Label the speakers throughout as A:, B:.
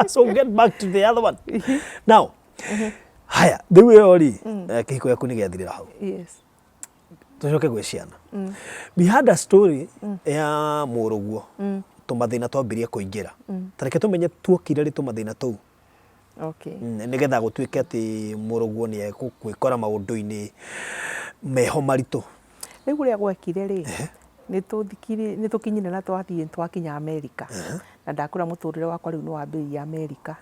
A: So get back to the other one now. Haya, rĩu ĩyo rĩ, kĩhiko gĩaku nĩ gĩathirĩra hau?
B: Yes.
A: Tũcoke gwĩ ciana. We had a story ya mũrũguo, tũmathĩna twambirie kũingĩra. Ta reke tũmenye tuokire rĩ tũmathĩna tũu, nĩgetha gũtuĩke atĩ mũrũguo nĩ egũkwĩkora maũndũ-inĩ meho maritũ.
B: Rĩu ũrĩa gwekire rĩ, nĩ tũthikire, nĩ tũkinyire na twathiĩ twakinya Amerika, na ndakũra mũtũrĩre wakwa rĩu nĩ wambĩrĩria Amerika.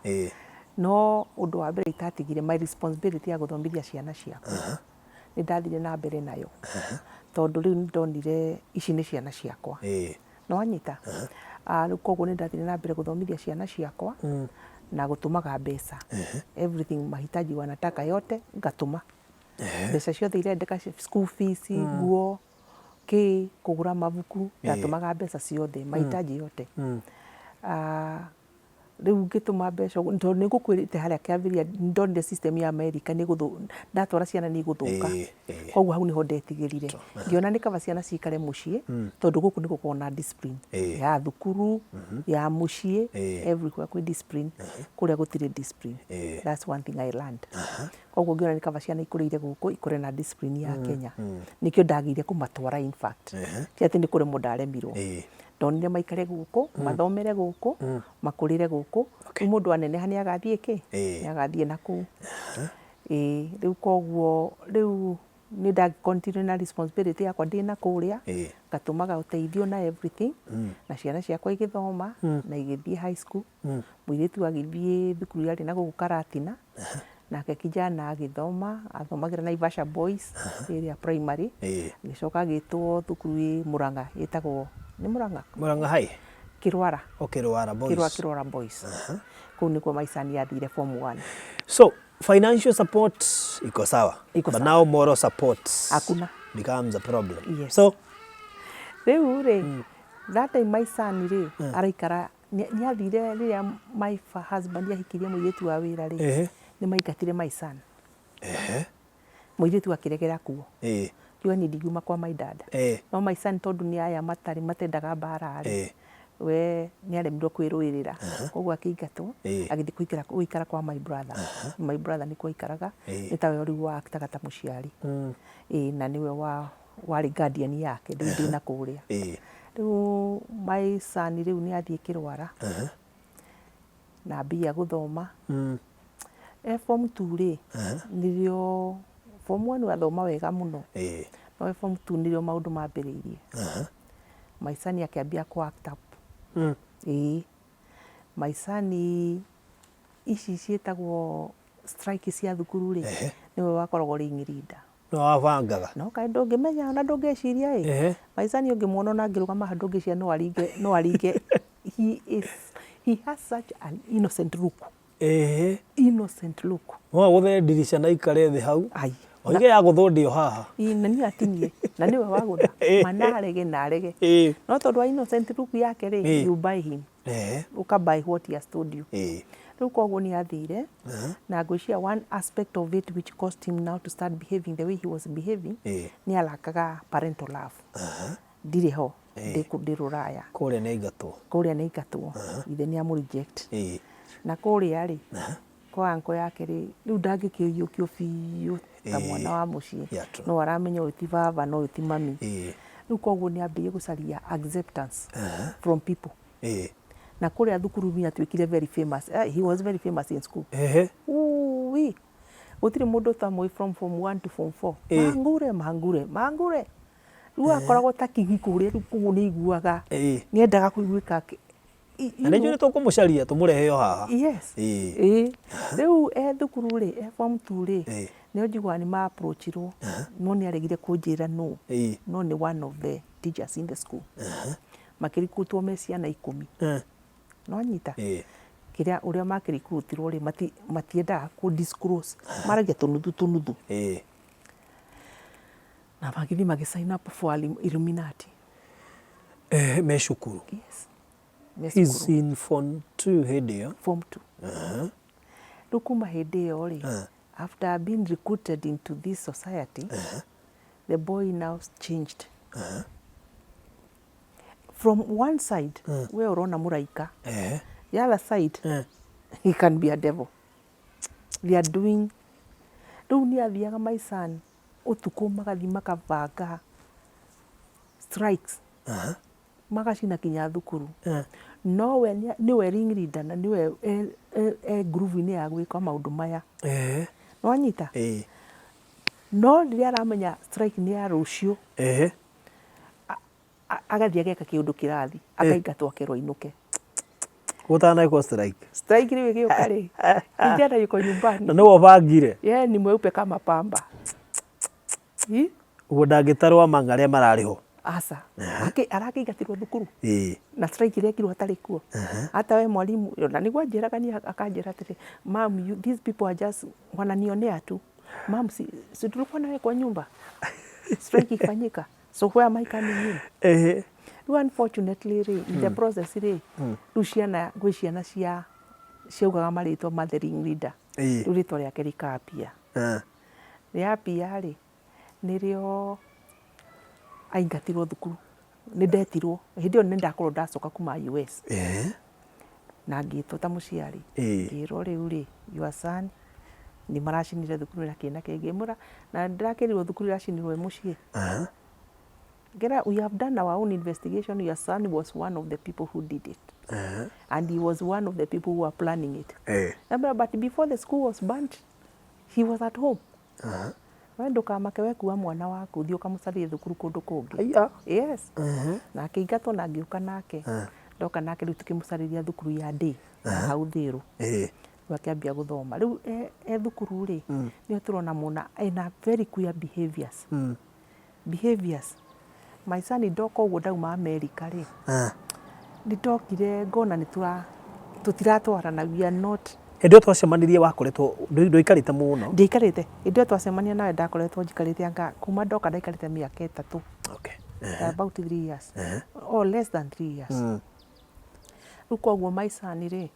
B: No ũndũ wa mbere itatigire, my responsibility ya gũthomithia ciana ciakwa nĩ ndathire na mbere nayo, tondũ rĩu nĩ ndonire ici nĩ ciana ciakwa. Nĩ wanyita? Ah, rĩu koguo nĩ ndathire na mbere gũthomithia ciana ciakwa na gũtũmaga mbeca, everything mahitaji wanataka yote ngatũma mbeca ciothe irendeka, school fees, nguo, kĩ kũgũra mabuku, ndatũmaga mbeca ciothe, mahitaji yote. Ah, rĩu ngĩtũma mbeca ũguo, tondũ nĩ ngũkwĩrĩte harĩa kĩambĩrĩria ndonire system ya America nĩ ndatwara ciana nĩ igũthũka.
A: Ĩĩ, ĩĩ.
B: Koguo hau nĩho ndetigĩrire, ngĩona nĩ kaba ciana cikare mũciĩ, tondũ gũkũ nĩ gũkoragwo na discipline ya thukuru, ya mũciĩ, everywhere kwĩ discipline, kũrĩa gũtirĩ discipline. That's one thing I learned. Koguo ngĩona nĩ kaba ciana ikũrĩire gũkũ, ikũre na discipline ya Kenya. Nĩkĩo ndagĩire kũmatwara in fact, ti atĩ nĩ kũremwo ndaremirwo. Ndonire maikare gũkũ, mathomere gũkũ, makũrĩre gũkũ. Rĩu mũndũ aneneha nĩ agathiĩ kĩ? Nĩ agathiĩ na kũu. Ĩĩ, rĩu koguo rĩu nĩ nda continue na responsibility yakwa ndĩna kũrĩa, ngatũmaga ũteithio na everything, na ciana ciakwa igĩthoma na igĩthiĩ high school. Mũirĩtu agĩthiĩ thukuru yarĩ na gũkũ Karatina, nake kijana agĩthoma, athomagĩra Naivasha Boys ĩrĩa primary, agĩcoka agĩtwo thukuru ĩ Murang'a ĩtagwo, nĩ Murang'a?
A: Murang'a High?
B: Kĩrwara.
A: O Kĩrwara Boys.
B: Kĩrwara Boys. Kũu nĩkuo my son athire form one.
A: So financial support iko sawa.
B: Iko
A: But
B: sawa.
A: now moral support
B: Hakuna.
A: becomes a problem.
B: Yes.
A: So
B: Rĩu rĩ, that time my son rĩ, araikara nĩ athire rĩrĩa my husband ahikirie mũirĩtu wa wĩra rĩ, nĩ maingatire my son. Mũirĩtu akĩregera kuo. Kiuga niĩ ndingiuma kwa my dad. No my son, tondũ nĩ aya matarĩ matendaga mbara rĩ, we nĩ aremirwo kwĩrũĩrĩra. Koguo akĩingatwo, agĩthiĩ gũikara kwa my brother. My brother nĩkuo aikaraga, nĩ tawe rĩu wa act aga ta mũciari. Ĩĩ, na nĩwe wa warĩ guardian yake rĩu ndĩna kũrĩa. Rĩu my son rĩu nĩ athiĩ Kĩrwara na ambia gũthoma. E form 2 rĩ, nĩrĩo, form 1 athoma wega mũno. No e form 2 nĩrĩo maũndũ mambĩrĩirie. My son akĩambia kũ act up. Ĩĩ. My son ici ciĩtagwo strike cia thukuru rĩ, nĩwe wakoragwo ring leader.
A: No wabangaga.
B: No kaĩ ndũngĩmenya ona ndũngĩciria ĩ. My son ũngĩmuona ona angĩrũgama haha ndũngĩciria no aringe. He has such an innocent look. Innocent look.
A: No agũthe ndirica na ikare thĩ hau.
B: Ai.
A: Oige ya gũthwo ndĩo haha.
B: Ĩ, na niĩ atinie na nĩwe wagũtha mana arege na arege, no tondũ wa innocent look yake rĩ, you buy him, ũka buy what he has told you. Rĩu koguo nĩ athire na ngwĩciria one aspect of it which caused him now to start behaving the way he was behaving, nĩ alakaga parental love. Ndirĩ ho, ndĩ rũraya.
A: Kũrĩa nĩ aingatwo.
B: Kũrĩa nĩ aingatwo, ithe nĩ amũ reject. Na kũrĩa rĩ, kwa uncle yake rĩ, rĩu ndangĩkĩiyũkio biũ ta mwana wa mũciĩ.
A: Yeah, true.
B: No aramenya ũyũ ti baba na ũyũ ti mami. Rĩu koguo nĩ ambĩrĩirie gũcaria acceptance from people. Na kũrĩa thukuru nĩ atuĩkire very famous. He was very famous in school. Ui, gũtirĩ mũndũ ũtamũĩ from form 1 to form 4. Mangure, Mangure, Mangure. Rĩu akoragwo ta kingi kũrĩa, rĩu koguo nĩ aiguaga nĩ endaga kũiguĩka
A: Na nĩ njũĩ nĩ tũkũmũcaria tũmũrehe o haha.
B: Yes. Ĩĩ. Rĩu e thukuru rĩ, e form 2 rĩ, nĩ njiguaga nĩ ma approachirwo, no nĩ aregire kũnjĩra no. No nĩ one of the teachers in the school. Makĩrikutwo me ciana 10. No anyita? Kĩrĩa ũrĩa makĩrikutirwo rĩ, matiendaga kũ disclose. Maragia tũnuthu tũnuthu. Na magĩthiĩ magĩ sign up for Illuminati.
A: Eh, me cukuru?
B: Yes. Me
A: He's
B: cukuru.
A: in form 2 hĩndĩ ĩyo.
B: Form 2. Rĩu kuma hĩndĩ ĩyo rĩ, after being recruited into this society, the boy now changed. From one side, we ũrona mũraika. The other side, he can be a devil. They are doing rĩu nĩ athiaga my son ũtukũ magathiĩ makabanga strikes magacina kinya thukuru. No we nĩwe ring leader na nĩwe e ngurubu-inĩ ya gwĩka maũndũ maya. Nĩwanyita? No rĩrĩa aramenya strike nĩ ya rũciũ, agathiĩ ageka kĩũndũ kĩrathi, akaingatwo akerwo ainũke.
A: Gũtanaĩkwo strike.
B: Strike rĩu ĩgĩũka rĩ, kijana yuko nyumbani.
A: Na nĩwe ũbangire.
B: Yeye ni mweupe kama pamba.
A: Ũguo ndangĩtarwo among arĩa mararĩ ho.
B: Aca. Arakĩingatirwo thukuru. Na strike ĩrekirwo atarĩ kuo. Hata we mwalimu, na nĩguo anjĩraga niĩ akanjĩra atĩrĩ, mum, you, these people are just wananionea tu. Mum, si, si tulikuwa nawe kwa nyumba. Strike ikifanyika. So where am I coming in? Rĩu unfortunately rĩ, in the process rĩ, rĩu ciana, gwĩ ciana cia ciaugaga marĩtwa ma the ring leader. Rĩu rĩtwa rĩake rĩkambia. Rĩambia rĩ, nĩrĩo aingatirwo thukuru. Nĩ ndetirwo. Hĩndĩ ĩyo nĩ ndakorwo ndacoka kuma US. Na ngĩtwo ta mũciari. Ngĩrwo rĩu rĩ, your son nĩ maracinire thukuru na kĩ na kĩ. Ngĩmwĩra na ndĩrakĩrirwo thukuru ĩracinirwo ĩ mũciĩ. Ngĩra we have done our own investigation, your son was one of the people who did it. And he was one of the people who were planning it. Ngĩmwĩra but before the school was burnt, he was at home. We ndũkamake we kua mwana waku thiĩ ũkamũcarie thukuru kũndũ kũngĩ.
A: Aya.
B: Yes. Na akĩingatwo na ngĩũka nake. Ndoka nake rĩu tũkĩmũcarĩria thukuru ya day na hau Thĩrũ. Rĩu akĩambia gũthoma. Rĩu e thukuru rĩ, nĩho tũrona mwana ena very queer behaviors. Behaviors. My son ndoka ũguo ndauma America rĩ, nĩ ndokire ngona nĩ tũra tũtiratwarana, we are not.
A: Hĩndĩ ĩyo twacemanirie wakoretwo ndũikarĩte mũno.
B: Ndiaikarĩte. Hĩndĩ ĩyo twacemania nawe ndakoretwo njikarĩte anga kuma ndoka ndaikarĩte mĩaka ĩtatũ. About 3 years. Or less than 3 years. Rĩu koguo my son rĩ,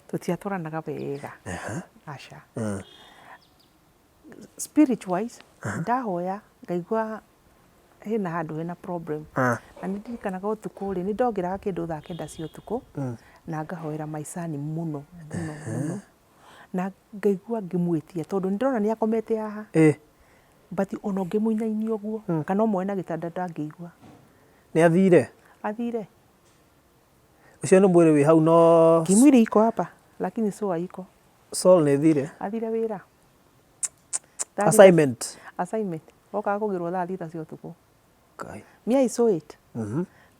B: tũtiatwaranaga wega. Aca. Spirit wise, ndahoya ngaigua hena handũ hena problem. Na nĩ ndirikanaga ũtukũ rĩ, nĩ ndongeraga kĩndũ thaa kenda cia ũtukũ, na ngahoera my son mũno mũno mũno. Na ngaigua ngĩmwĩtia tondũ nĩ ndĩrona nĩ akomete haha. But ona ũngĩmũinainia ũguo, kana ũmuoe na gĩtanda ndangĩigua.
A: Nĩ athire?
B: Athire.
A: Ũcio nĩ mwĩrĩ wĩ hau no
B: Kimwili iko hapa, lakini soul haiko.
A: Soul nĩ ĩthire?
B: Athire wĩra.
A: Assignment.
B: Assignment. Okaga kũgĩrwo thaa thita cia ũtukũ.
A: Ngai.
B: Me I saw it.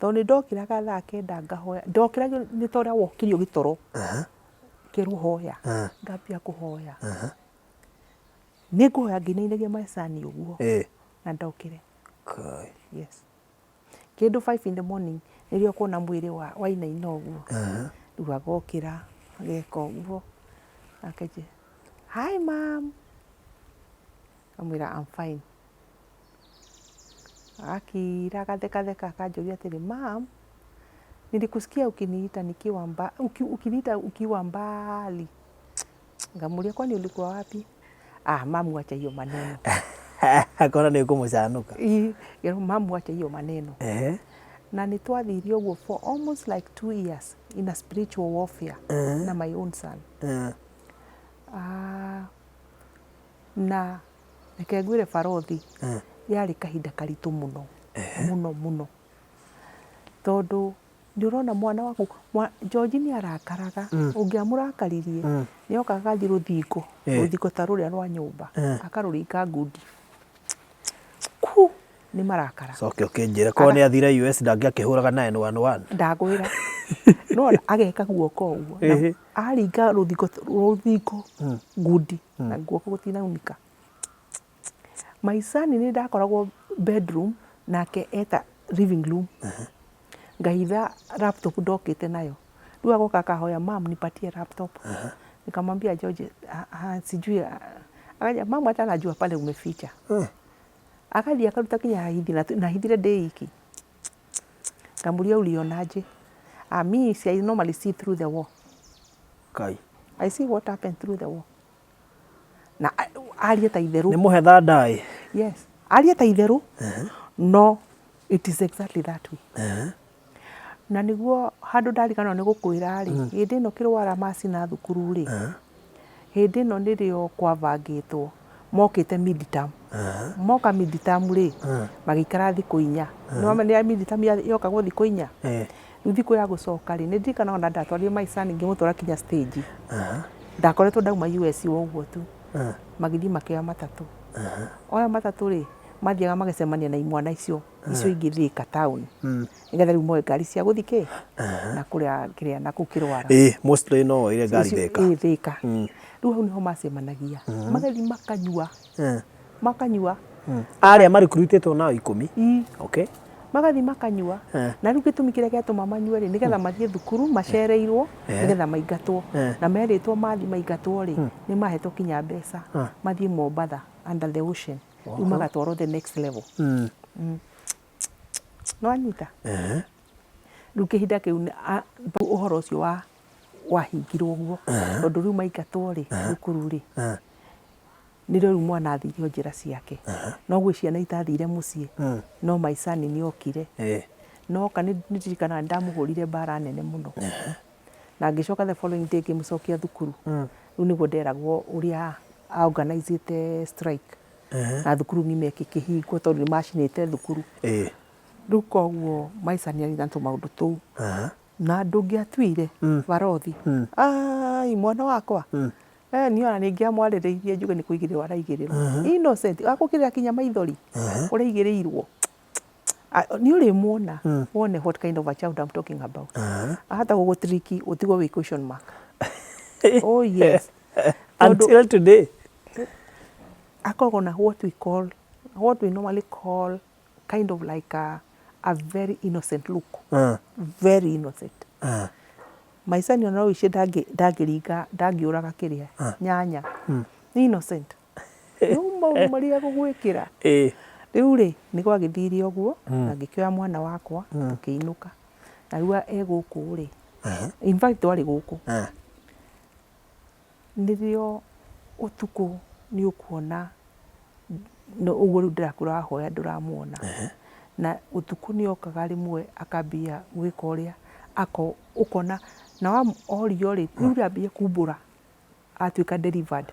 B: Tondũ nĩ ndokĩraga thaa kenda ngahoya. Ndokĩragio nĩ ta ũrĩa wokĩrio gĩtoro. Kerwo hoya. Ngambia kũhoya. Nĩ ngũhoya ngĩinainagia macani ũguo. Na ndokĩre.
A: Ngai.
B: Yes. Kĩndũ 5 in the morning nĩrĩo ũkuona mwĩrĩ wainaina ũguo. Rĩu agokĩra ageka ũguo. Akanjĩra hi mom. Ngamwĩra I'm fine. Agakira agathekatheka akanjũria atĩrĩ, mom, nilikusikia ukiniita nikiwa mba, uki, ukiniita ukiwa mbali. Ngamũria kwani ulikuwa wapi? Ah, mum wacha hiyo maneno.
A: Akona nĩ ũkũmũcanũka.
B: Ĩ, mum wacha hiyo maneno. Na nĩ twathire ũguo for almost like 2 years in a spiritual warfare na my own son. Ah, na reke ngwĩre barothi, yarĩ kahinda karitũ mũno mũno mũno, tondũ nĩ ũrona mwana waku George nĩ arakaraga, ũngĩamũrakaririe nĩ okaga agathiĩ rũthingo, rũthingo ta rũrĩa rwa nyũmba, akarũringa ngundi ku nĩ marakara.
A: Coke ũkĩnjĩre korwo nĩ athire US ndangĩakĩhũraga 911.
B: Ndagwĩra no ageka guoko ũguo na aringa rũthingo rũthingo ngundi na guoko gũtinaunĩka. My son nĩ ndakoragwo bedroom nake eta living room, ngahitha laptop ndokĩte nayo, rĩu agoka akahoya mum nipatie laptop, nikamwambia George sijui, akaja mum hata najua pale umeficha, agathiĩ akaruta kinya hahithi na hithire ndĩ iki. Ngamũria ulionaje? Ah, me see, I normally see through the wall.
A: Kai.
B: I see what happened through the wall. Na arie ta itherũ.
A: Nĩ mũhe thandaĩ.
B: Yes. Arie ta itherũ. No, it is exactly that way. Na nĩguo handũ ndariganĩrwo nĩ gũkwĩra rĩ, hĩndĩ ĩno kĩrwara macina thukuru rĩ, hĩndĩ ĩno nĩrĩo kwabangĩtwo mokĩte mid term. Moka mid term rĩ, magĩikara thikũ inya. Nĩ mid term yokagwo thikũ inya? Rĩu thikũ ya gũcoka rĩ, nĩ ndirikanaga ona ndatwarire my son ngĩmũtwara kinya stage. Ndakoretwo ndauma US o ũguo tu. Magĩthiĩ makĩoya matatũ. Oya matatũ rĩ, mathiaga magacemania na imwana icio icio ingĩ Thika town. Nĩgetha rĩu moe ngari cia gũthiĩ kĩ? Na kũrĩa kĩrĩa na kũu Kĩrwara.
A: Ĩĩ, mostly no oire ngari Thika.
B: Ĩĩ Thika. Rĩu hau nĩho macemanagia. Magathiĩ makanyua. Makanyua.
A: Arĩa marekrutĩtwo nao ikũmi?
B: Ii.
A: Okay.
B: Magathiĩ makanyua. Na rĩu gĩtũmi kĩrĩa gĩatũma manyue rĩ, nĩgetha mathiĩ thukuru macereirwo, nĩgetha maingatwo. Na merĩtwo mathiĩ maingatwo rĩ, nĩ mahetwo kinya mbeca mathiĩ Mombatha under the ocean. Rĩu magatwarwo the next level. Nĩwanyita? Rĩu kĩhinda kĩu ũhoro ũcio wahingirwo ũguo, tondũ rĩu maingatwo rĩ, thukuru rĩ, nĩrĩo rĩu mwana athire o njĩra ciake. No gwĩ ciana itathire mũciĩ, no my son nĩ okire. Na oka nĩ ndirikanaga nĩ ndamũhũrire mbara nene mũno. Na ngĩcoka the following day ngĩmũcokia thukuru. Rĩu nĩguo nderagwo ũrĩa a organize ĩte strike. Na thukuru ng'ima ĩkĩhingwo tondũ nĩ macinĩte thukuru. Rĩu koguo my son arĩ na tũmaũndũ tũu. Na ndũngĩatuire barothi, ai mwana wakwa, niĩ ona nĩ ingĩamwarĩrĩirie njuge nĩ kũigĩrĩrwo araigĩrĩrwo. Innocent, agũkĩrĩra kinya maithori, ũraigĩrĩirwo. Nĩ ũrĩmuona wone what kind of a child I'm talking about. Ahota gũgũ trick ũtigwo wĩ question mark. Oh yes.
A: Until today.
B: Akoragwo na what we call, what we normally call kind of like a very innocent look. Very innocent. Maicani ona no ũice ndangĩringa, ndangĩũraga kĩrĩa, nyanya. Nĩ innocent. Rĩu maũndũ marĩa egũgwĩkĩra. Rĩu rĩ, nĩ gwagĩthire ũguo, na ngĩkĩoya mwana wakwa, tũkĩinũka. Na rĩu e gũkũ rĩ, in fact twarĩ gũkũ. Nĩrĩo ũtukũ nĩ ũkuona, ũguo rĩu ndĩrakwĩra wahoya ndũramuona. Na ũtukũ nĩ okaga rĩmwe akambia gwĩka ũrĩa, ũkona, na orio rĩ, rĩu ambia kumbũra atuĩka delivered,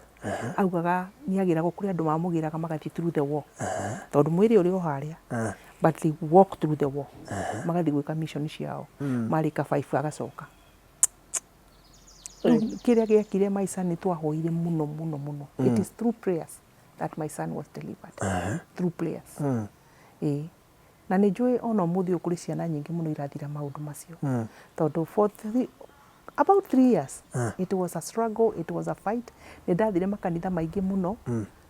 B: augaga nĩ agĩragwo, kũrĩ andũ mamũgĩraga magathiĩ through the wall, tondũ mwĩrĩ ũrĩ o harĩa, but they walk through the wall, magathiĩ gwĩka mission ciao, marĩka five agacoka. Rĩu kĩrĩa gĩekire my son nĩ twahoire mũno mũno mũno. It is through prayers that my son was delivered. Through prayers. Ĩĩ. Na nĩ njũĩ ona ũmũthĩ ũyũ kũrĩ ciana nyingĩ mũno irathira maũndũ macio. Tondũ for three, about 3 years it was a struggle, it was a fight. Nĩ ndathire makanitha maingĩ mũno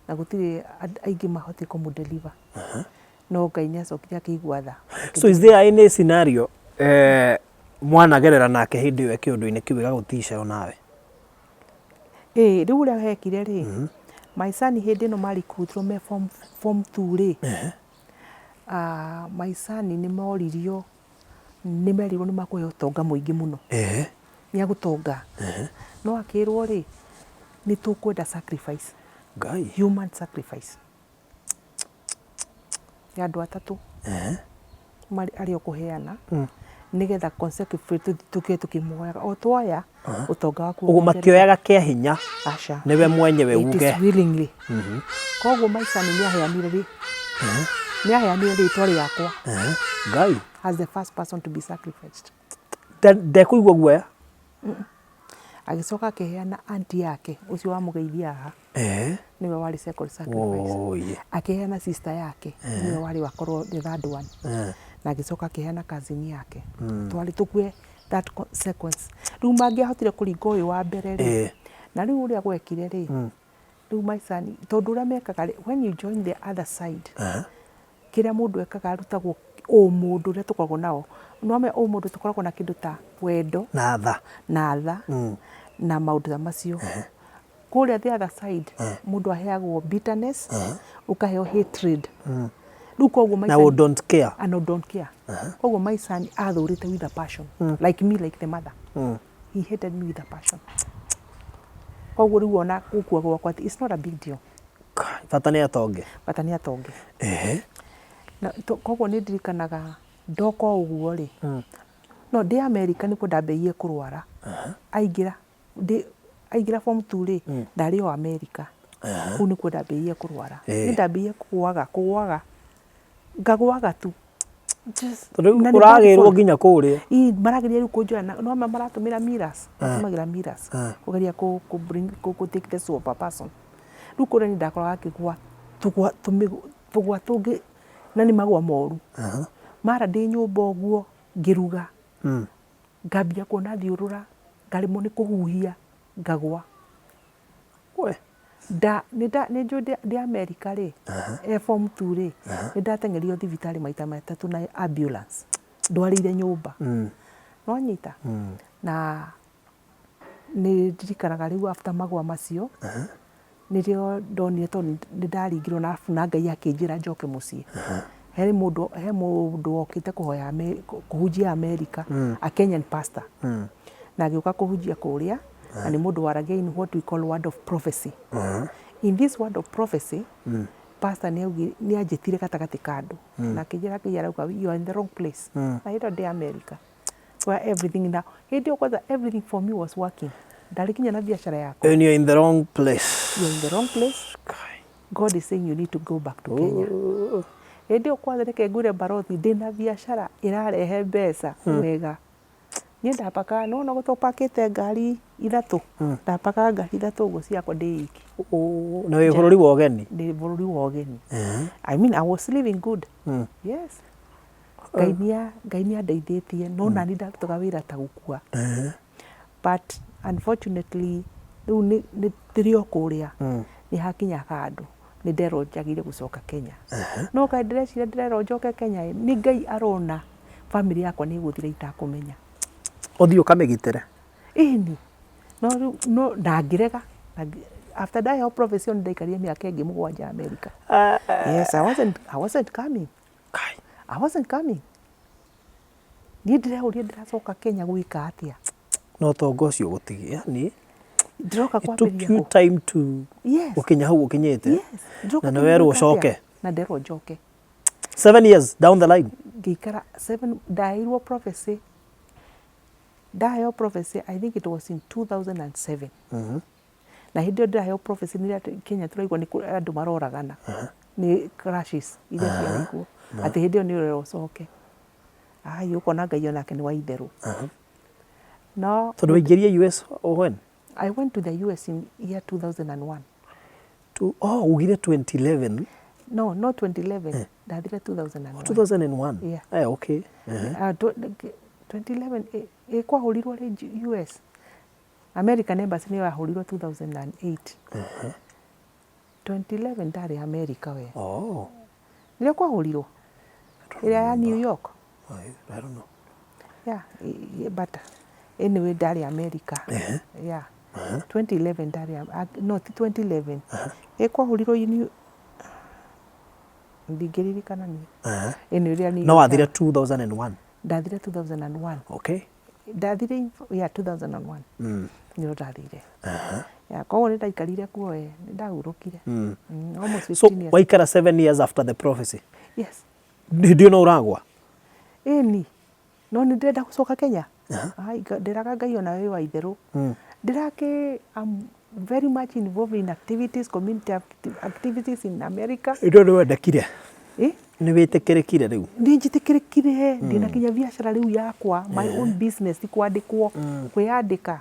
B: na gũtirĩ aingĩ mahotire kũmũ deliver. No Ngai nĩ acokire akĩigua tha.
A: So is there any scenario mwanagerera nake hĩndĩ ĩyo kĩũndũ-inĩ kĩu ĩgagũtica onawe?
B: Ĩĩ, rĩu ũrĩa hekire rĩ, my son hĩndĩ ĩno marecruitirwo me form 2 rĩ, my son nĩ moririo, nĩ merirwo nĩ makũheo ũtonga mũingĩ mũno. Nĩ agũtonga. No akĩrwo rĩ, nĩ tũkwenda sacrifice.
A: Ngai.
B: Human sacrifice. Ya andũ atatũ arĩa ũkũheana nĩgetha consecutively tũkĩe tũkĩmuoyaga o twoya ũtonga waku.
A: Ũguo matioyaga kĩa hinya?
B: Aca.
A: Nĩwe mwenyewe
B: uge. It is willingly. Koguo my son nĩ aheanire rĩtwa rĩakwa.
A: Ngai.
B: As the first person to be sacrificed.
A: Ndekũigua guoya?
B: Agĩcoka akĩheana auntie yake ũcio wamũgeithia haha. Nĩwe warĩ second sacrifice. Akĩheana sister yake, nĩwe warĩ wakorwo the third one. Na agĩcoka akĩheana cousin yake. Twarĩ tũkue that sequence. Rĩu mangĩahotire kũringa ũyũ wa mbere rĩ, na rĩu ũrĩa gwekire rĩ, rĩu my son, tondũ ũrĩa mekaga rĩ, when you join the other side, kĩrĩa mũndũ ekaga arutagwo ũmũndũ ũrĩa tũkoragwo nao. Nĩwamenya ũmũndũ tũkoragwo na kĩndũ ta wendo
A: na tha
B: na tha na maũndũ ta macio. Kũrĩa the other side mũndũ aheagwo bitterness, ũkaheo hatred. Rĩu koguo my
A: na son don't care.
B: And don't care. Koguo my son athũrĩte with a passion, like me, like the mother. He hated me with a passion. Koguo rĩu ona gũkua gwakwa it's not a big deal.
A: Bata nĩ atonge.
B: Bata nĩ atonge. Na koguo nĩ ndirikanaga ndoka o ũguo rĩ, No ndĩ America nĩkuo ndambĩrĩirie kũrwara. Aingĩra ndĩ aingĩra form two rĩ, ndarĩ o America. Kũu nĩkuo ndambĩrĩirie kũrwara. Niĩ ndambĩrĩirie kũgũaga kũgũaga ngagũaga tu.
A: Just- Tondũ rĩu na nĩ ũragĩrwo ndari nginya kũrĩa.
B: Ii, marageria rĩu kũnjoya na no maratũmĩra mirrors matũmagĩra mirrors kũgeria kũ kũ bring kũ kũ take the soul of a person. Rĩu kũrĩa niĩ ndakoraga ngĩgwa tũgwa tũgwa tũngĩ na nĩ magwa moru. Mara ndĩ nyũmba ũguo ngĩruga, ngambia kuona thiũrũra, ngaremwo nĩ kũhuhia, ngagwa.
A: We.
B: Nda, nĩ nda, nĩ njũĩ ndĩ Amerika rĩ, e form two rĩ, nĩ ndateng'erio thibitarĩ maita matatũ na ambulance, ndwarĩire nyũmba. Nĩ wanyita? Na nĩ ndirikanaga rĩu after magwa macio, nĩrĩo ndonire tondũ nĩ ndaringirwo na arabu na Ngai akĩnjĩra njoke mũciĩ. He mũndũ, he mũndũ wokĩte kũhoya kũhunjia Amerika, a Kenyan pastor. Na agĩũka kũhunjia kũrĩa, na nĩ mũndũ waragia in what we call word of prophecy. In this word of prophecy, pastor nĩ anjĩtire gatagatĩ ka andũ, na akĩnjĩra Ngai arauga you are in the wrong place. Na hĩndĩ ĩyo ndĩ Amerika. Where everything now hĩndĩ ĩyo kwanza everything for me was working ndarĩ nginya na biacara yakwa.
A: And you're in the wrong place.
B: You're in the wrong place. God is saying you need to go back to Kenya. Hĩndĩ ĩyo kwanza reke ngwĩre barothi ndĩna biacara ĩrarehe mbeca wega. Niĩ ndapakaga nĩwona ũguo tũpakĩte ngari ithatũ, ndapakaga ngari ithatũ ũguo ciakwa ndĩ iki.
A: Na wĩ bũrũri wa ũgeni?
B: Ndĩ bũrũri wa ũgeni. I mean I was living good. Yes. Ngai nĩa Ngai nĩandeithĩtie no nani ndarutaga wĩra ta gũkua. But unfortunately rĩu nĩ nĩ ndĩrĩ o kũrĩa nĩ hakinya handũ nĩ nderwo njagĩrĩire gũcoka Kenya. No kaĩ ndĩreciria ndĩrerwo njoke Kenya ĩ, nĩ Ngai arona bamĩrĩ yakwa nĩ ĩgũthira itakũmenya.
A: Ũthiĩ ũkamĩgitĩre.
B: Ĩni, no rĩu no na ngĩrega after ndaheo prophecy ĩyo nĩ ndaikarire mĩaka ĩngĩ mũgwanja America. Yes, I wasn't coming.
A: Kai.
B: I wasn't coming. Niĩ ndĩreũria ndĩracoka Kenya gwĩka atĩa?
A: No ũtonga ũcio ũgũtigia yani
B: Ndĩroka
A: it took
B: kwambĩrĩria
A: you
B: kũ?
A: time to
B: Yes.
A: gũkinya hau ũkinyĩte.
B: Yes. Ndĩroka
A: Na nĩ
B: Kenya
A: werwo
B: gwĩka atĩa?
A: ũcoke.
B: Na nderwo njoke.
A: 7 years down the line.
B: Ngĩikara seven, ndaheirwo prophecy. Ndaheo prophecy, I think it was in 2007. Na hĩndĩ ĩyo ndĩraheo prophecy nĩ rĩrĩa Kenya tũraigua nĩ kũrĩ andũ maroragana nĩ clashes iria ciarĩ kuo atĩ hĩndĩ ĩyo nĩ ũrerwo ũcoke. Ai ũkona Ngai onake nĩ wa itherũ. No
A: Tondũ waingĩrire US when?
B: I went to the US in year 2001.
A: To, oh, ugire 2011.
B: No, not 2011. Ndathire 2001.
A: 2001.
B: Yeah.
A: Eh, okay.
B: 2011 ĩ kwahũrirwo rĩ US. American Embassy nĩyo yahũrirwo 2008. 2011 ndarĩ America we.
A: Oh.
B: Nĩrĩo kwahũrirwo? Ĩrĩa ya New York.
A: I don't know.
B: Yeah, but anyway ndarĩ America. Yeah. 2011 ndarĩ, no ti 2011. Ĩ kwahũrirwo New ndingĩririkana niĩ. Anyway, ĩrĩa New
A: No
B: York
A: wathire 2001.
B: Ndathire 2001.
A: Okay.
B: Ndathire yeah, 2001. Nĩrĩo ndathire. Yeah, koguo nĩ ndaikarire kuo ĩ, nĩ ndahurũkire. Almost 15
A: So
B: years.
A: waikara 7 years after the prophecy.
B: Yes.
A: Hĩndĩ ĩyo no ũragwa?
B: Ĩni. No nĩ ndĩrenda gũcoka Kenya. Ai, ndĩraga Ngai ona wĩ wa itherũ. Ndĩrakĩ I'm very much involved in activities, community activities in America.
A: Hĩndĩ ĩyo nĩ wendekire?
B: Ĩ?
A: Nĩ wĩtĩkĩrĩkire rĩu?
B: Nĩ njĩtĩkĩrĩkire, ndĩna nginya biacara rĩu yakwa, my own business, ti kwandĩkwo, kwĩyandĩka.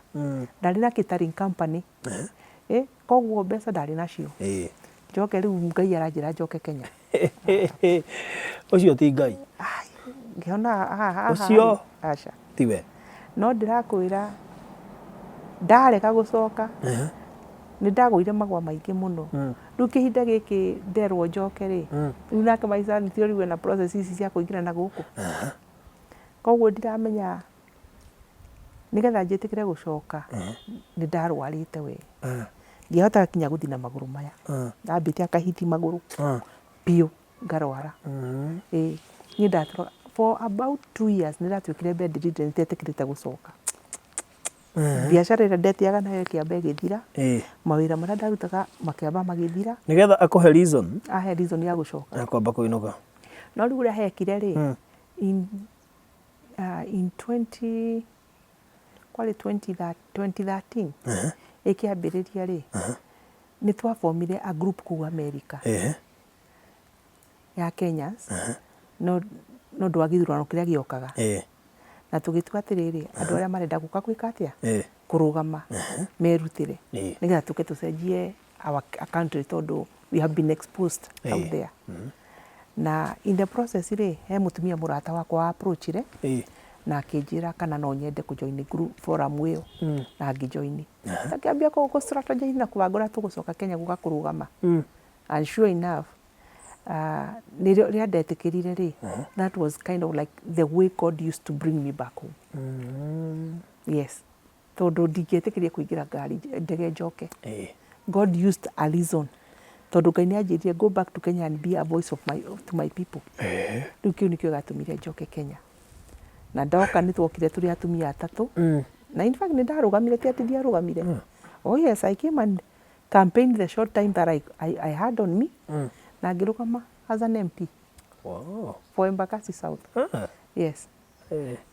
B: Ndarĩ na catering company. Ĩ, koguo mbeca ndarĩ nacio. Njoke rĩu Ngai aranjĩra njoke Kenya.
A: Ũcio ti Ngai.
B: Ai, ngĩona haha haha
A: Ũcio
B: aca.
A: Tiwe.
B: No ndĩrakwĩra ndarega gũcoka nĩ ndagũire magwa maingĩ mũno. Rĩu kĩhinda gĩkĩ nderwo njoke rĩ, rĩu nake my son ti rĩu ena process ici cia kũingĩra na gũkũ. Koguo ndiramenya nĩgetha njĩtĩkĩre gũcoka nĩ ndarwarĩte we. Ndiahotaga nginya gũthiĩ na magũrũ maya. Ndambĩte akahiti magũrũ biũ ngarwara. Ĩĩ niĩ ndatũraga for about 2 years nĩ ndatuĩkire bedridden itetĩkĩrĩte gũcoka. Biacara ĩrĩa ndetĩaga nayo ĩkĩamba ĩgĩthira, mawĩra marĩa ndarutaga makĩamba magĩthira.
A: Nĩgetha akũhe reason.
B: Ahe reason ya gũcoka.
A: Ya kwamba kũinũka.
B: No rĩu ũrĩa hekire rĩ, in In 20 kwarĩ 2013 ĩkĩambĩrĩria rĩ, nĩ twabomire a group kũu America ya Kenyans no nĩ ũndũ wa gĩthurano kĩrĩa gĩokaga. Na tũgĩtua atĩrĩrĩ, andũ arĩa marenda gũka gwĩka atĩa? Kũrũgama merutĩre nĩgetha tũke tũcenjie our country tondũ we have been exposed out there. Na in the process rĩ, he mũtumia mũrata wakwa wa approach-ire na akĩnjĩra kana no nyende kũ join group forum ĩyo na ngĩ join. Ngĩambia kũ strategize na kũbanga ũrĩa tũgũcoka Kenya gũka kũrũgama. And sure enough, nĩrĩo rĩrĩa ndetĩkĩrire rĩ, that was kind of like the way God used to bring me back home. Yes. Tondũ ndingĩetĩkĩrire kũingĩra ngari ndege njoke. God used a reason. Tondũ Ngai nĩ anjĩrire go back to Kenya and be a voice of my, to my people. Rĩu kĩu nĩkĩo gĩatũmire njoke Kenya. Na ndoka nĩ twokire tũrĩ atumia atatũ. Na in fact nĩ ndarũgamire ti atĩ ndiarũgamire. Oh yes, I came and campaigned the short time that I had on me. Na ngĩrũgama as an MP for Embakasi South. Yes.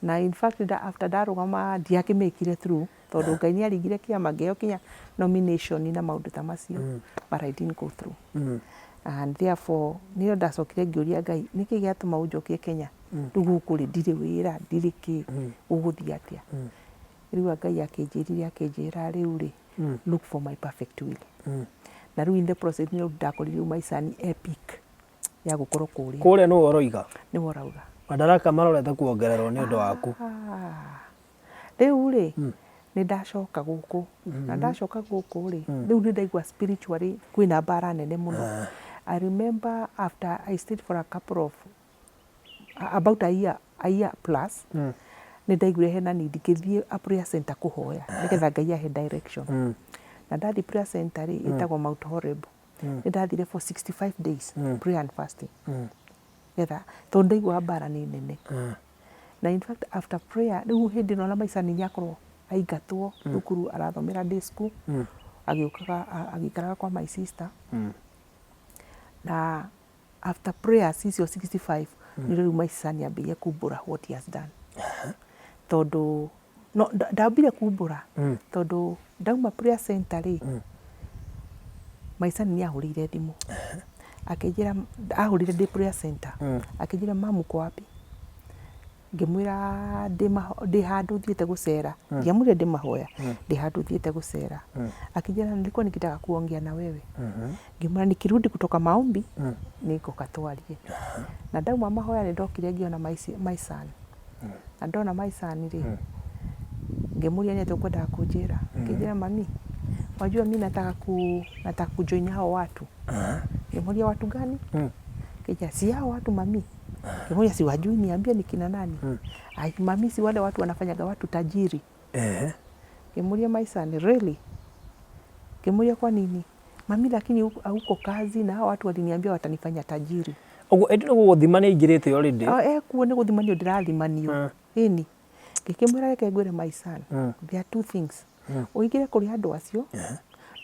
B: Na in fact after ndarũgama ndiakĩmĩkire through tondũ Ngai nĩ aringire kĩama ngĩheo kinya nomination na maũndũ ta macio but I didn't go through. And therefore nĩrĩo ndacokire ngĩũria Ngai nĩkĩ gĩatũma ũnjokie Kenya rĩu gũkũ rĩ ndirĩ wĩra ndirĩ kĩ gũgũthiĩ atĩa. Rĩu Ngai akĩnjĩrire akĩnjĩra rĩu rĩ look for my perfect will. Na rĩu in the process nĩrĩo ndakorire rĩu maica nĩ epic ya gũkorwo kũrĩa.
A: Kũrĩa nĩwe ũroiga?
B: Nĩwe ũrauga.
A: Madaraka marorete kuongererwo nĩ ũndũ waku.
B: Rĩu rĩ, nĩ ndacoka gũkũ, na ndacoka gũkũ rĩ, rĩu nĩ ndaigua spiritually kwĩna mbara nene mũno. I remember after I stayed for a couple of, about a year plus, nĩ ndaiguire hena need ngĩthiĩ a prayer center kũhoya nĩgetha Ngai ahe direction. Na ndathiĩ prayer center rĩ, ĩtagwo Mount Horeb. Nĩ ndathire for 65 days prayer and fasting. Nĩgetha, tondũ ndaiguaga mbara nĩ nene. Na in fact after prayer, rĩu hĩndĩ ĩno ona maica nĩ akorwo aingatwo thukuru arathomera day school, agĩũkaga agĩikaraga kwa my sister. Na after prayers icio 65, nĩrĩo rĩu my sister nĩ ambĩrĩirie kumbũra what he has done. Tondũ no ndambire kumbũra tondũ ndauma prayer center rĩ, my son nĩ ahũrĩire thimũ akĩnjĩra, ahũrĩire ndĩ prayer center, akĩnjĩra mum uko wapi? Ngĩmwĩra ndĩ handũ thiĩte gũcera, ndiamwĩrire ndĩ mahoya, ndĩ handũ thiĩte gũcera. Akĩnjĩra nilikuwa nikitaka kuongea na wewe. Ngĩmwĩra nikirudi kutoka maombi nĩngũka twarie. Na ndauma mahoya nĩ ndokire ngĩona my son. Na ndona my son rĩ, ngĩmũria nĩ atĩa ũkwendaga kũnjĩra. Akĩnjĩra mami, wajua mi nataka ku nataka kujoin hao watu. Ngĩmũria watu gani? Akĩnjĩra si hao watu mami. Ngĩmũria siwajui niambie ni kina nani? Ai mami si wale watu wanafanyaga watu tajiri. Ngĩmũria my son, really? Ngĩmũria kwa nini? Mami lakini hauko kazi na hao watu waliniambia watanifanya tajiri.
A: Ũguo ĩndĩ nĩ gũgũthima nĩ aingĩrĩte already.
B: Oh, ekuo nĩ gũthimanio ndĩrathimanio. Ĩni. Ngĩkĩmwĩra reke ngwĩre my son, there are two things. Ũingĩre kũrĩ andũ acio,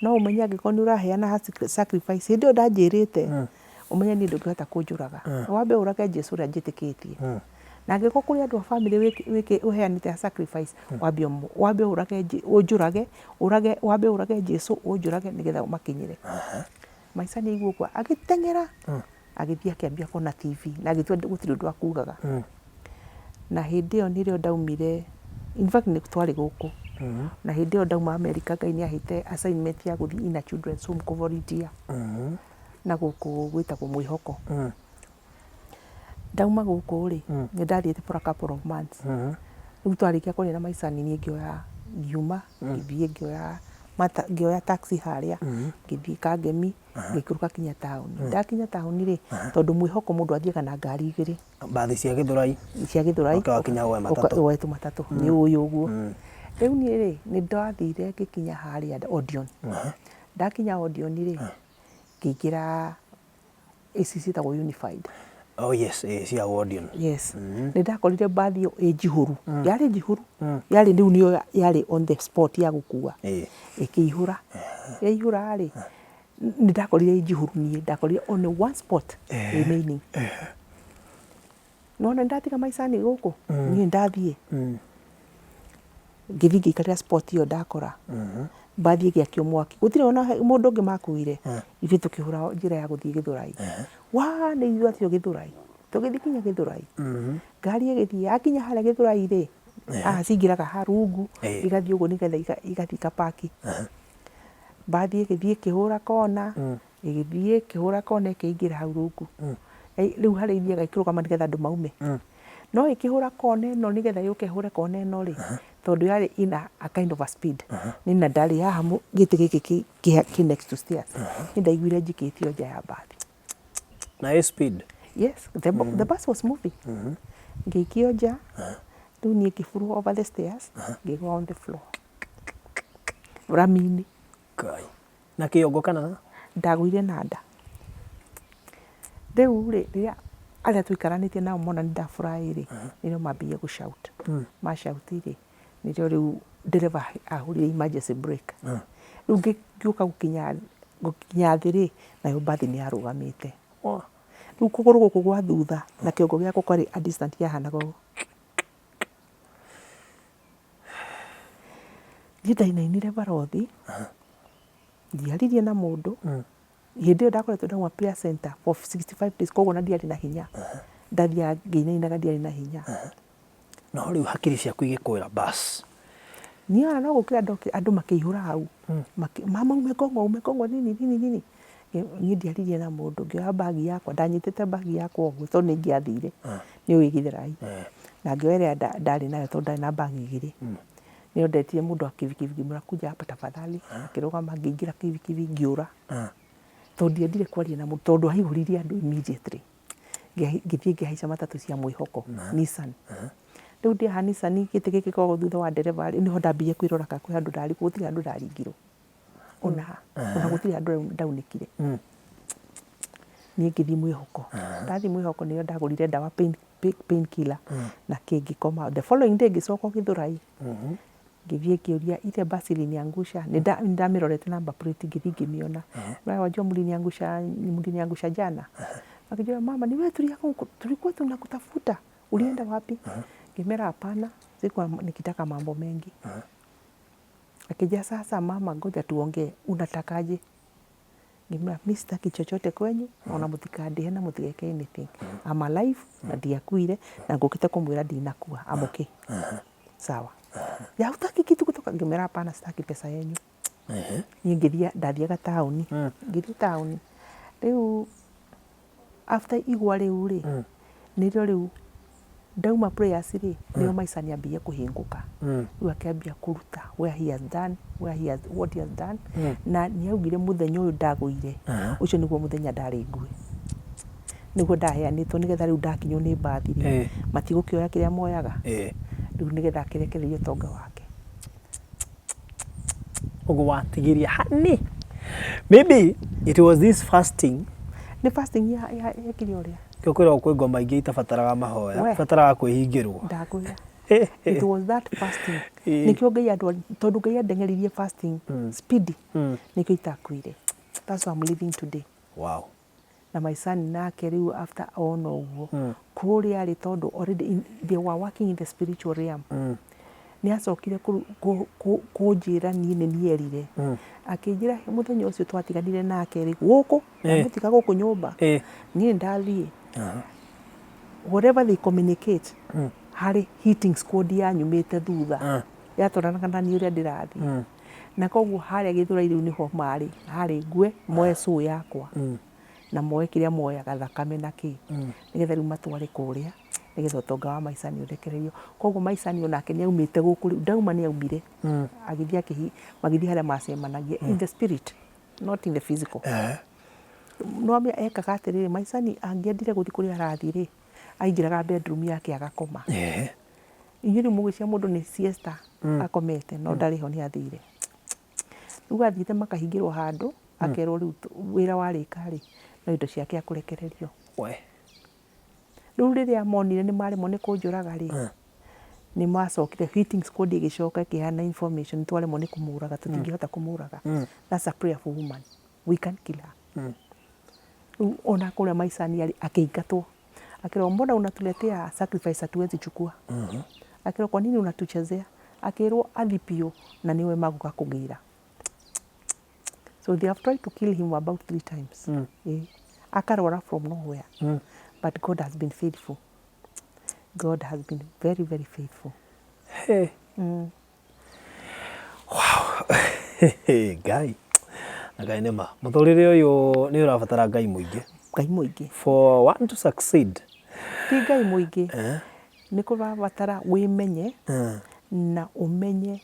B: no ũmenye angĩkorwo nĩ ũraheana sacrifice, hĩndĩ ĩyo ndanjĩrĩte, ũmenye niĩ ndũngĩhota kũnjũraga. Wambe ũrage Jesũ ũrĩa njĩtĩkĩtie. Na angĩkorwo kũrĩ andũ a family ũheanĩte sacrifice, wambe wambe ũrage ũnjũrage, ũrage wambe ũrage Jesũ ũnjũrage nĩgetha ũmakinyĩre. My son aigua ũguo agĩteng'era agĩthiĩ akĩambia kuona TV na agĩtua gũtirĩ ũndũ akugaga. Na hĩndĩ ĩyo nĩrĩo ndaumire, in fact nĩ twarĩ gũkũ, na hĩndĩ ĩyo ndauma America Ngai nĩ ahete assignment ya gũthiĩ in a children's home kũ volunteer na gũkũ gwĩtagwo Mwĩhoko. Ndauma gũkũ rĩ, nĩ ndathiĩte for a couple of months. Rĩu twarĩkia kwaria na my son niĩ ngĩoya ngiuma ngĩthiĩ ngĩoya ngĩoya taxi harĩa ngĩthiĩ Kangemi ngĩikũrũka kinya taũni. Ndakinya taũni rĩ, tondũ Mwĩhoko mũndũ athiaga na ngari igĩrĩ.
A: Mbathi cia Gĩthũrai.
B: Cia Gĩthũrai.
A: Ũka wakinya woe matatũ.
B: Woe tũmatatũ. Nĩ ũĩ ũguo. Rĩu niĩ rĩ, nĩ ndathire ngĩkinya harĩa Odeon. Ndakinya Odeon rĩ, ngĩingĩra ici ciĩtagwo unified.
A: Oh yes, cia Odeon.
B: Yes. Nĩ ndakorire mbathi ĩyo ĩ njihũru. Yarĩ njihũru. Yarĩ rĩu nĩyo yarĩ on the spot ya gũkua. Ĩkĩihũra. Yaihũra rĩ, nĩ ndakorire ĩ njihũru niĩ. Ndakorire only one spot remaining. Nĩwona nĩndatiga maicani gũkũ, niĩ ndathiĩ. Ngĩthiĩ ngĩikarĩra spot ĩyo ndakora, mbathi ĩgĩakio mwaki, gũtirĩ ona mũndũ ũngĩ makuire, ithuĩ tũkĩhũra njĩra ya gũthiĩ Gĩthũrai. Waa nĩ ithuĩ acio Gĩthũrai, tũgĩthiĩ nginya Gĩthũrai. Ngari ĩgĩthiĩ, yakinya harĩa Gĩthũrai rĩ, haha cingĩraga haha rungu, igathiĩ ũguo nĩgetha igathiĩ ikapaki. Mbathi ĩgĩthiĩ ĩkĩhũra kona, ĩgĩthiĩ ĩkĩhũra kona ĩkĩingĩra hau rungu. Rĩu harĩa ithiaga ĩkĩrũgama nĩgetha andũ maume. No ĩkĩhũra kona ĩno nĩgetha yũke ĩhũre kona ĩno rĩ, tondũ yarĩ in a kind of a speed, niĩ na ndarĩ haha gĩtĩ gĩkĩ kĩ next to stairs, niĩ ndaiguire njikĩtio nja ya mbathi.
A: Na ĩ speed?
B: Yes, the bus was moving. Ngĩikio nja, rĩu niĩ ngĩburwo over the stairs, ngĩgwa on the floor. Rami-inĩ.
A: Ngai. Na kĩongo kana?
B: Ndagũire na nda. Rĩu rĩ, rĩrĩa arĩa tũikaranĩtie nao mona nĩ ndafurahi rĩ, nĩrĩo mambirie gũ shout. Ma shout rĩ, nĩrĩo rĩu ndereba ahũrire emergency brake. Rĩu ngĩũka gũkinya gũkinya thĩ rĩ, nayo mbathi nĩ yarũgamĩte. Rĩu kũgũrũ gũkũ gwa thutha na kĩongo gĩakwa kwarĩ a distance yahanaga ũũ. Niĩ ndainainire barothi, ndiaririe na mũndũ, hĩndĩ ĩyo ndakoretwo ndauma prayer center for 65 days koguo ona ndiarĩ na hinya, ndathiaga ngĩinainaga ndiarĩ na hinya.
A: No rĩu hakiri ciaku igĩkwĩra bas.
B: Niĩ ona no gũkĩra ndokĩra andũ makĩihũra hau, mama umegongwa umegongwa nini nini nini. Niĩ ndiaririe na mũndũ, ngĩoya bag yakwa, ndanyitĩte bag yakwa ũguo tondũ nĩ ingĩathire, nĩ ũĩ Gĩthũrai. Na ngĩoya ĩrĩa ndarĩ nayo tondũ ndarĩ na bag igĩrĩ. Nĩyo ndetire mũndũ wa kibikibi ngĩmwĩra kuja hapa tafadhali, akĩrũgama ngĩingĩra kibikibi ngĩũra. Tondũ ndiendire kwaria na mũndũ tondũ aihũririe andũ immediately. Ngĩthiĩ ngĩhaica matatũ cia mwĩhoko, Nissan. Rĩu ndĩ haha Nissan gĩtĩ gĩkĩ gĩkoragwo thutha wa ndereba rĩ, nĩho ndambirie kwĩrora kana kwĩ handũ ndaringwo, gũtirĩ handũ ndaringirwo. Ona ha, ona gũtirĩ handũ ndaunĩkire. Niĩ ngĩthiĩ mwĩhoko. Ndathiĩ mwĩhoko nĩyo ndagũrire ndawa pain, pain killer na kĩ ngĩkoma. The following day ngĩcoka Gĩthũrai. Ngĩthiĩ ngĩũria ile basi iliniangusha, nĩ ndamĩrorete number plate ngĩthiĩ ngĩmĩona. Wajua mliniangusha, mliniangusha jana. Akĩnjĩra mama ni wewe tulikuwa tunakutafuta, ulienda wapi? Ngĩmera hapana, sikuwa nikitaka mambo mengi. Akija sasa mama, ngoja tuongee, unatakaje? Ngĩmwĩra mi sitaki chochote kwenyu ona mũtikandĩhe na mũtigeke anything. I'm alive na ndiakuire na ngũkĩte kũmwĩra ndinakua. I'm okay. Sawa. Ya hutaki kitu kutoka? Ngĩmwĩra hapana, sitaki pesa yenyu. Niĩ ngĩthiĩ ndathiaga taũni. Ngĩthiĩ taũni. Rĩu after igwa rĩu rĩ, nĩrĩo rĩu ndauma prayers rĩ, nĩrĩo maica nĩambirie kũhingũka. Rĩu akĩambia kũruta where he has done, where he has, what he has done. Na nĩaugire mũthenya ũyũ ndagũire, ũcio nĩguo mũthenya ndarĩ ngue. Nĩguo ndaheanĩtwo nĩgetha rĩu ndakinywo nĩ mbathi rĩ, matigũkĩoya kĩrĩa moyaga. Rĩu nĩgetha akĩrekererie ũtonga wake.
A: Ũguo watigirie hani. Maybe it was this fasting.
B: Nĩ fasting ya ya yekire ũrĩa.
A: Kĩo kwĩragwo kwĩ ngoma ingĩ itabataraga mahoya,
B: We.
A: ibataraga kwĩhingĩrwo.
B: Ndakwĩra. It was that fasting. Nĩkĩo Ngai andũ tondũ Ngai andeng'eririe fasting speedy. Nĩkĩo itakuire. That's why I'm living today.
A: Wow.
B: Na my son nake rĩu after ona ũguo kũrĩa arĩ tondũ already they were working in the spiritual realm nĩ acokire kũnjĩra niĩ nĩ niĩ erire akĩnjĩra mũthenya ũcio twatiganire nake rĩ gũkũ ndamũtiga gũkũ nyũmba niĩ ndathiĩ whatever they communicate harĩ hitting squad yanyumĩte thutha yatwaranaga na niĩ ũrĩa ndĩrathiĩ na koguo harĩa Gĩthũrai rĩu nĩho marĩ harĩ ngue moe soul yakwa na moe kĩrĩa moyaga thakame na kĩ nĩgetha rĩu matware kũrĩa nĩgetha ũtonga wa maicani ũrekererio. Koguo maicani onake nĩ aumĩte gũkũ rĩu ndauma nĩ aumire agĩthiĩ akĩhi magĩthiĩ harĩa macemanagia in the spirit not in the physical. Nĩwamenya ekaga atĩrĩrĩ maicani angĩendire gũthiĩ kũrĩa arathiĩ rĩ aingĩraga bedroom yake agakoma. Inyuĩ rĩu mũgwĩciria mũndũ nĩ siesta akomete no ndarĩ ho nĩ athire. Rĩu athiĩte makahingĩrwo handũ akerwo rĩu wĩra warĩka rĩ no indo ciake akũrekererio. Rĩu rĩrĩa monire nĩ maremwo nĩ kũnjũraga rĩ, nĩ macokire hitting squad ĩgĩcoka ĩkĩheana information twaremwo nĩ kũmũraga tũtingĩhota kũmũraga. That's a prayerful woman. We can't kill her. Rĩu ona kũrĩa maicani arĩ akĩingatwo. Akĩrwo mbona unatuletea sacrifice hatuwezi chukua? Akĩrwo kwa nini unatuchezea? Akĩrwo athi biũ na nĩwe magũka kũgĩra. So they have tried to kill him about three times. Eh, akarwara from nowhere. But God has been faithful. God has been very, very faithful.
A: Hey. Wow. Ngai. Na Ngai nĩ ma. Mũtũrĩre ũyũ nĩ ũrabatara Ngai mũingĩ.
B: Ngai mũingĩ.
A: For one to succeed.
B: Ti Ngai mũingĩ. Nĩ kũrabatara wĩmenye na ũmenye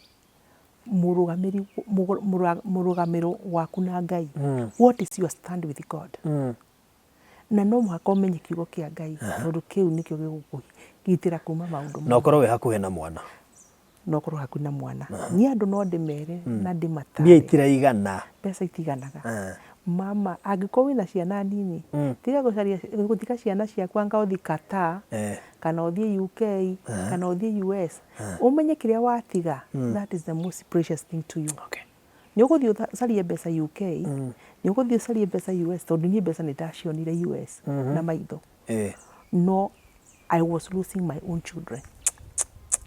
B: mũrũgamĩri mũrũgamĩro waku na Ngai. What is your stand with God? Na no mũhaka ũmenye kiugo kĩa Ngai tondũ kĩu nĩkĩo gĩgũkũgitĩra kuma maũndũ
A: Na ũkorwo wĩ hakuhĩ na mwana.
B: Na ũkorwo hakuhĩ na mwana. Niĩ andũ no ndĩmere na ndĩmatare.
A: Mbia itiraigana.
B: Mbeca itiganaga. Mama, angĩkorwo wĩna ciana nini, tiga gũcaria gũtiga ciana ciaku anga ũthiĩ Qatar, kana ũthiĩ UK, kana ũthiĩ US. Ũmenye kĩrĩa watiga, that is the most precious thing to you. Nĩ ũgũthiĩ ũcarie mbeca UK, nĩ ũgũthiĩ ũcarie mbeca US, tondũ niĩ mbeca nĩ ndacionire US na maitho. No I was losing my own children.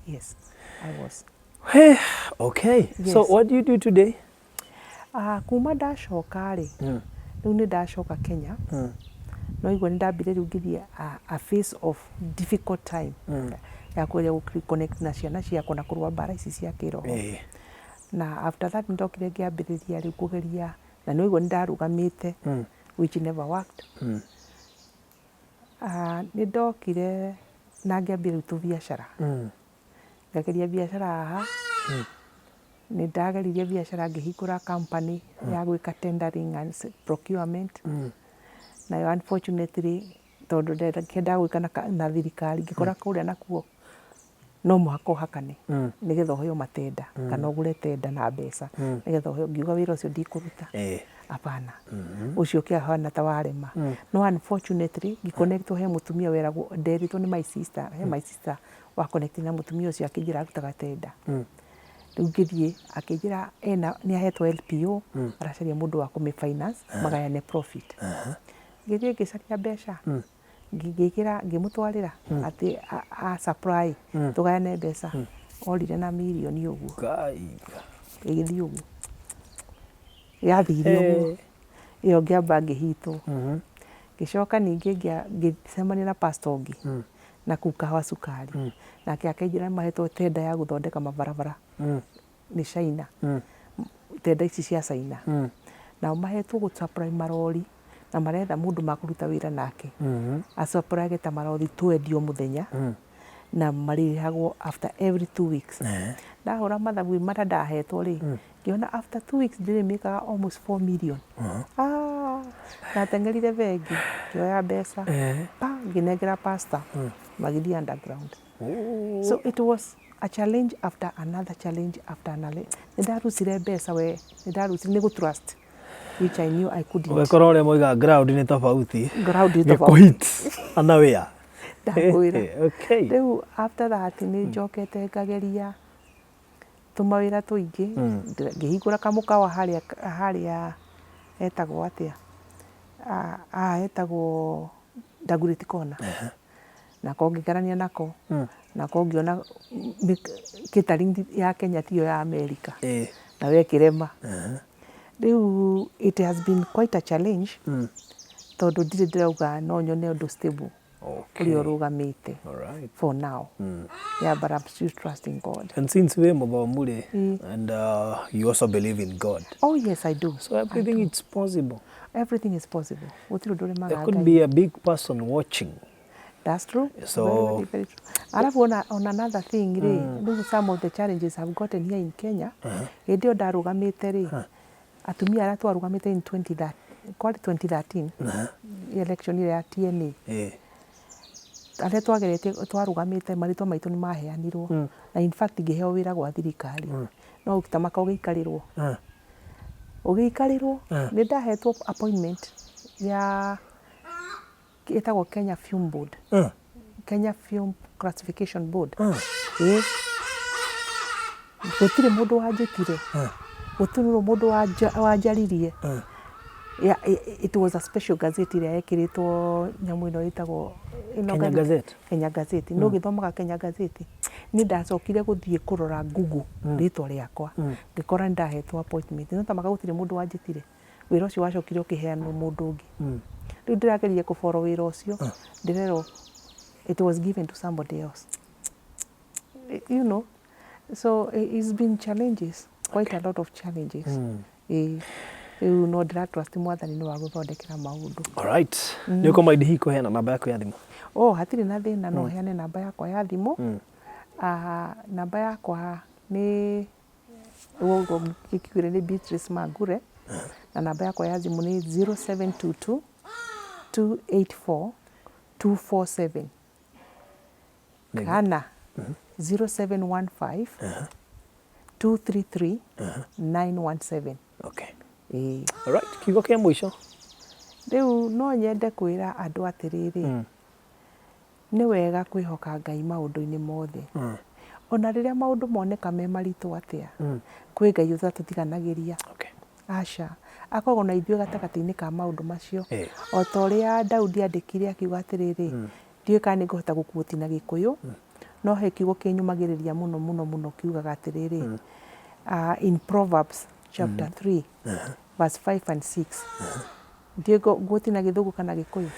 B: Yes, I was.
A: Hey, okay. So what do you do today?
B: Kuma ndacoka rĩ, rĩu nĩ ndacoka Kenya, no igua nĩ ndambire rĩu ngĩthiĩ a phase of difficult time ya kũgeria gũ reconnect na ciana ciakwa na kũrũa mbara ici cia kĩroho. Na after that nĩ ndokire ngĩambĩrĩria rĩu kũgeria, na nĩ waigua nĩ ndarũgamĩte, which never worked. Nĩ ndokire na ngĩambia rĩu tũbiacara. Ngageria biacara haha, nĩ ndageririe biacara ngĩhingũra company ya gwĩka tendering and procurement. Nayo unfortunately tondũ ndĩendaga gwĩka na thirikari ngĩkora kũrĩa nakuo no mũhaka ũhakane nĩgetha ũheo matenda kana ũgũre tenda na mbeca nĩgetha ũheo. Ngiuga wĩra ũcio ndikũruta, hapana, ũcio ũkĩhana ta warema. No unfortunately ngĩ connect wo he mũtumia weragwo, nderĩtwo nĩ my sister, he my sister wa connect na mũtumia ũcio akĩnjĩra arutaga tenda. Rĩu ngĩthiĩ akĩnjĩra ena nĩ ahetwo LPO aracaria mũndũ wa kũmĩ finance magayane profit. Ngĩthiĩ ngĩcaria mbeca ngĩkĩra ngĩmũtwarĩra atĩ a supply tũgayane mbeca orire na mirioni ũguo.
A: Ngai.
B: Ĩgĩthiĩ ũguo yathire ũguo ĩyo ngĩamba ngĩhitwo. Ngĩcoka ningĩ ngĩcemania na pastor ũngĩ na kũu Kahawa Sukari, nake akĩnjĩra mahetwo tenda ya gũthondeka mabarabara nĩ China, tenda ici cia China, nao mahetwo gũ supply marori na maretha mũndũ makũruta wĩra nake a supply ta marori twendi o mũthenya na marĩhagwo after every 2 weeks. Ndahũra mathabu marĩa ndahetwo rĩ, ngĩona after 2 weeks ndĩrĩmĩkaga almost 4 million. Ah, ndateng'erire bengi ngĩoya mbeca pa ngĩnengera pastor magĩthiĩ underground. So it was a challenge after another challenge after another. Nĩ ndarutire mbeca we, nĩ ndarutire nĩ gũ trust which I knew I couldn't.
A: Ũgĩkora ũrĩa moiga ground nĩ tofauti.
B: Ground nĩ tofauti.
A: Gĩkũhit unaware.
B: Ndakwĩra. Rĩu after that nĩ njokete ngageria tũmawĩra tũingĩ, ngĩhingũra kamũkawa harĩa harĩa hetagwo atĩa, haha hetagwo Dagoretti Corner. Nako ngĩgerania nako, nako ngĩona catering ya Kenya tiyo ya America, nayo ĩkĩrema. Rĩu it has been quite a challenge tondũ ndirĩ ndĩrauga no nyone ũndũ stable ũrĩa ũrũgamĩte for now. Yeah, but I'm still trusting God.
A: And since wĩ mũthomu rĩ, and you also believe in God.
B: Oh yes, I do.
A: So everything is possible.
B: Everything is possible. Gũtirĩ ũndũ ũremaga
A: There could
B: Ngai.
A: be a big person watching.
B: That's true.
A: So-
B: Very, very, very true. Alafu on another thing rĩ, rĩu some of the challenges I've gotten here in Kenya, hĩndĩ ĩyo ndarũgamĩte rĩ, atumia arĩa twarũgamĩte in 2013, kwarĩ 2013, election ĩrĩa ya TNA, arĩa twageretie twarũgamĩte marĩtwa maitũ nĩ maheanirwo na in fact ngĩheo wĩra gwa thirikari, no ũtamaka ũgĩikarĩrwo ũgĩikarĩrwo nĩ ndahetwo appointment ya ĩtagwo Kenya Film Board, Kenya Film Classification Board. Ĩĩ gũtirĩ mũndũ wanjĩtire, gũtirĩ mũndũ wanjaririe. Yeah, it was a special gazette ĩrĩa yekĩrĩtwo nyamũ ĩno ĩtagwo ĩno
A: Kenya Gazette.
B: Kenya Gazette. Nĩ ũgĩthomaga Kenya Gazette? Niĩ ndacokire gũthiĩ kũrora Google rĩtwa rĩakwa, ngĩkora nĩ ndahetwo appointment. No tamaka gũtirĩ mũndũ wanjĩtire. Wĩra ũcio wacokire ũkĩheanwo mũndũ ũngĩ. Rĩu ndĩrageria kũ follow wĩra ũcio, ndĩrerwo it was given to somebody else. You know, so it's been challenges, quite a lot of challenges. Ĩĩ. Rĩu no ndĩra trust Mwathani nĩ wa gũthondekera maũndũ.
A: Alright. Nĩ ũkũmaindi hihi kũheana namba yaku ya thimũ?
B: Oh, hatirĩ na thĩna, no heane namba yakwa ya thimũ. Ah, namba yakwa nĩ ũguo ngĩkiugire nĩ Beatrice Mangure, na namba yakwa ya thimũ nĩ 0722 284 247 kana 0715 233 917.
A: Okay.
B: Ĩĩ.
A: Alright, kiugo kĩa mũico.
B: Rĩu no nyende kwĩra andũ atĩrĩrĩ, nĩ wega kwĩhoka Ngai maũndũ-inĩ mothe. Ona rĩrĩa maũndũ moneka me maritũ atĩa, kwĩ Ngai ũtatũtiganagĩria.
A: Okay.
B: Aca, akoragwo na ithuĩ gatagatĩ-inĩ ka maũndũ macio.
A: Eh.
B: O ta ũrĩa Daudi andĩkire akiuga atĩrĩrĩ, ndiũĩ kana nĩ ngũhota gũkuũti na Gĩkũyũ, no he kiugo kĩnyũmagĩrĩria mũno mũno mũno kiugaga atĩrĩrĩ, in Proverbs chapter 3 verse 5 and 6. Ndiũĩ ngũti na Gĩthũngũ kana Gĩkũyũ.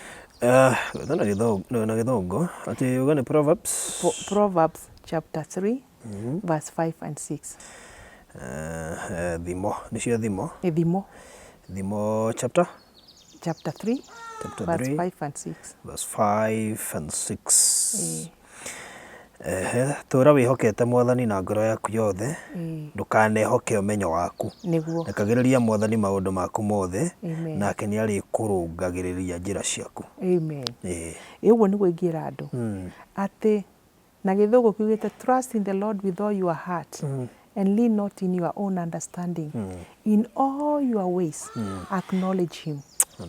A: Gwetha na Gĩthũngũ, na Gĩthũngũ atĩ uga nĩ Proverbs.
B: Proverbs chapter 3 verse 5 and 6.
A: Thimo, nĩcio thimo.
B: Nĩ thimo.
A: Thimo chapter?
B: Chapter 3,
A: Chapter
B: verse
A: 3.
B: 5 and 6.
A: Verse 5 and 6. Ehe, tũra wĩhokete Mwathani na ngoro yaku yothe, ndũkanehoke ũmenyo waku.
B: Nĩguo.
A: Rekagĩrĩria Mwathani maũndũ maku mothe,
B: Amen.
A: nake nĩarĩkũrũngagĩrĩria njĩra ciaku.
B: Amen.
A: Ĩĩ.
B: Ĩ ũguo nĩguo ingĩra andũ atĩ na Gĩthũngũ kiugĩte, trust in the Lord with all your heart and lean not in your own understanding. In all your ways acknowledge him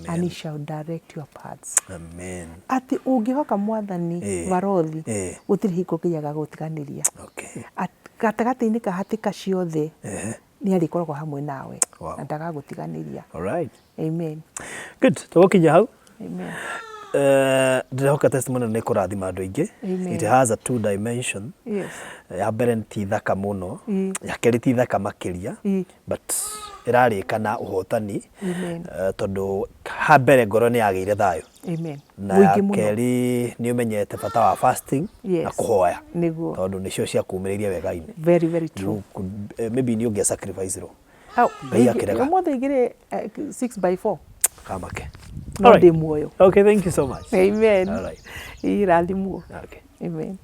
B: and he shall direct your paths.
A: Amen.
B: Atĩ ũngĩhoka Mwathani barothi, gũtirĩ hingo Ngai agagũtiganĩria.
A: Okay.
B: Gatagatĩ-inĩ ka hatĩka ciothe nĩ arĩkoragwo hamwe nawe na ndagagũtiganĩria.
A: All right.
B: Amen.
A: Good. Tũgũkinya hau.
B: Amen.
A: Ndĩrehoka testimony nĩ kũrathima andũ aingĩ.
B: Amen.
A: It has a two dimension.
B: Yes.
A: Ya mbere nĩ ti thaka mũno. Ya kerĩ ti thaka makĩria. But ĩrarĩka na ũhotani.
B: Amen.
A: Tondũ ha mbere ngoro nĩ yagĩire thayũ.
B: Amen.
A: Na ya
B: Mũingĩ mũno.
A: kerĩ nĩ ũmenyete bata wa fasting na kũhoya.
B: Nĩguo.
A: Tondũ nĩcio ciakumĩrĩirie wega-inĩ.
B: Very, very true.
A: You could, maybe nĩ ũngĩa sacrifice ro.
B: Au,
A: Ngai akĩrega.
B: Ũmũthĩ igĩrĩ 6 by 4.
A: Kamake.
B: No
A: Alright.
B: ndĩ muoyo.
A: Okay, thank you so much.
B: Amen.
A: All right.
B: Irathimwo.
A: Okay.
B: Amen.